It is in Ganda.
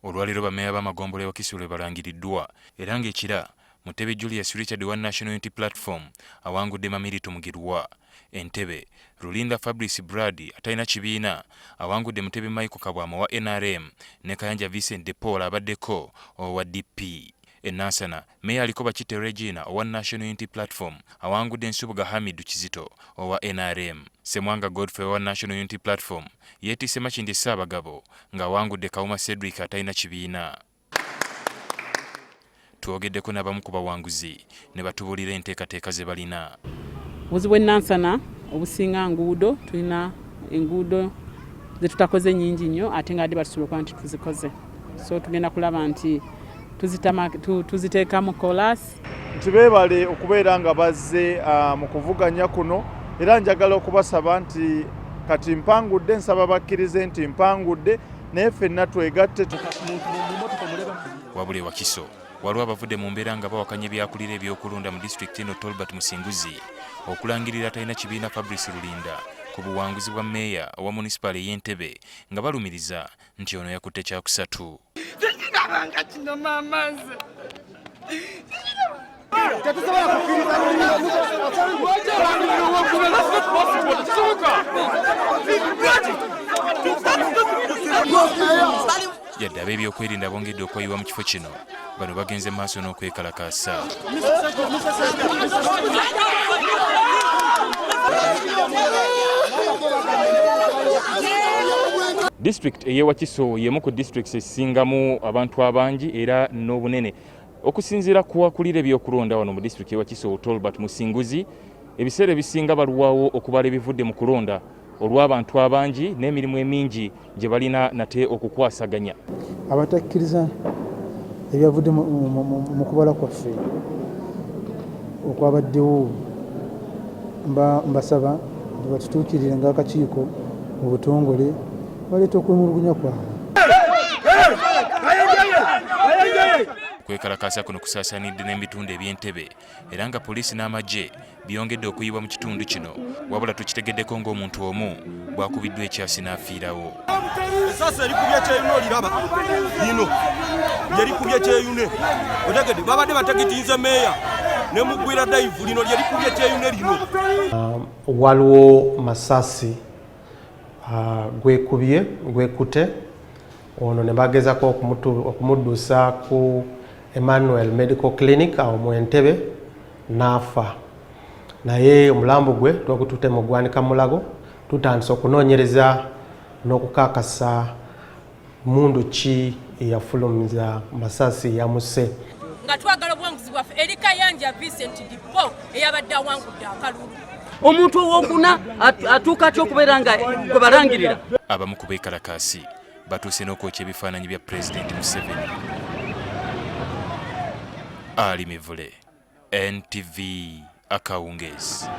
Olwaleero bammeeya b'amagombolola e Wakiso lwe balangiriddwa era ng'ekira Mutebi Julius Richard owa National Unity Platform awangudde Mamiri Tumugirwa. Entebe, Rulinda Fabrice Brad atalina kibiina awangudde Mutebi Michael Kabwama owa nrm ne Kayanja Vincent De Paul abaddeko owa DP. E Nansana, Meeya aliko Bakitte Regina owa National Unity Platform awangudde Nsubuga Hamidu Kizito owa nrm. Ssemwanga Godfrey owa National Unity Platform yeetisse Makindye Ssaabagabo ng'awangudde Kawuma Cedric atalina kibiina. Twogeddeko n'abamu ku bawanguzi ne batubuulira enteekateeka ze balina. Obuzibu bw'e Nansana obusinga nguudo, tulina enguudo ze tutakoze nnyingi nnyo ate nga adde batusobola okuba nti tuzikoze, so tugenda kulaba nti tuziteekamu kolaasi. Nti beebale okubeera nga bazze mu kuvuganya kuno, era njagala okubasaba nti kati mpangudde, nsaba bakkirize nti mpangudde, naye ffenna twegatte. Wabula e Wakiso waliwo abavudde mu mbeera nga bawakanya ebyakulira ebyokulonda mu disitulikiti eno Tolbert Musinguzi okulangirira atalina kibiina Fabrice Rulinda ku buwanguzi bwa mmeeya owa munisipaali ey'e Ntebe nga balumiriza nti ono yakutte kyakusatu. Tekirabanga kino maama nze. Yadde ab'ebyokwerinda bongedde okwayiwa mu kifo kino, bano bagenze maaso n'okwekalakaasa. Disitulikiti ey'e Wakiso y'emu ku disitulikiti esingamu abantu abangi era n'obunene. Okusinziira ku akulira ebyokulonda wano mu disitulikiti y'e Wakiso, Tolbert Musinguzi, ebiseera ebisinga balwawo okubala ebivudde mu kulonda olw'abantu abangi n'emirimu emingi gye balina nate okukwasaganya. Abatakkiriza ebyavudde mu kubala kwaffe okwabaddewo mbasaba nti batutuukirire ng'akakiiko mu butongole baleeta okwemulugunya kwabwe. Okwekalakaasa kuno kusaasaanidde n'ebitundu eby'Entebbe era nga poliisi n'amagye byongedde okuyiibwa mu kitundu kino, wabula tukitegeddeko ng'omuntu omu bw'akubiddwa ekyasi n'afiirawo. Esasi erikubye Kyeyune oliraba lino lyerikubye Kyeyune, otegedde? Babadde bategitinze meeya ne mugwira dayivu, lino lyerikubye Kyeyune lino. Waliwo masasi gwekubye gwekute ono ne bagezako okumuddusa ku Emmanuel Medical Clinic awo mu Entebbe n'afa, naye omulambo gwe twagutute mu ggwanika Mulago. Tutandise okunoonyereza n'okukakasa mundu ki eyafulumiza masasi yamuse. Nga twagala obuwanguzi bwaffe eri Kayanja Vincent Dipo eyabadde awangudde akalulu. Omuntu owokuna atuuka atya okubeera nga gwe balangirira? Abamu ku beekalakaasi batuuse n'okwokya ebifaananyi bya Pulezidenti Museveni. Ali Mivule, NTV, akawungeezi.